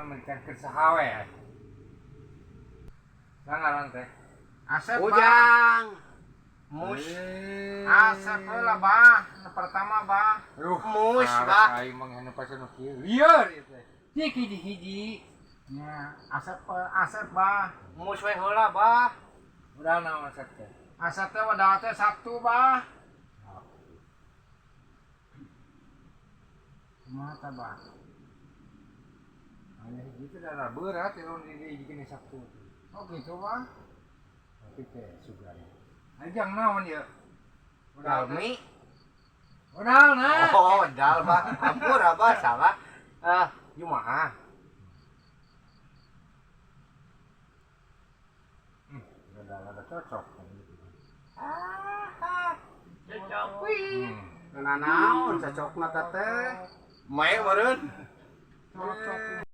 Mencang keur saha we. Saha ngaran teh? Asep, Bah. Ujang. Mus. Asep heula, Bah. Nu pertama, Bah. Aduh, Mus, karek Bah. Aing mah ngene pas nu kieu. Lieur ieu teh. Cik hiji-hiji. Nya, Asep Asep, Bah. Mus we heula, Bah. Udah naon Asep teh? Asep teh wadal teh Sabtu, Bah. Kumaha teh, Bah? Aya hiji teh darah berat ya di hiji Sabtu. Oh gitu, Bah. Tapi teh sugan. Ajang naon ieu? Udah Dalmi. Udah nah. Oh, dal, Bah. Ampura, Bah, salah. Ah, Jumaah. Udah ada cocok. Ah, cocok wih. Hmm. Nah, naon cocokna teh? Mae meureun. Cocok.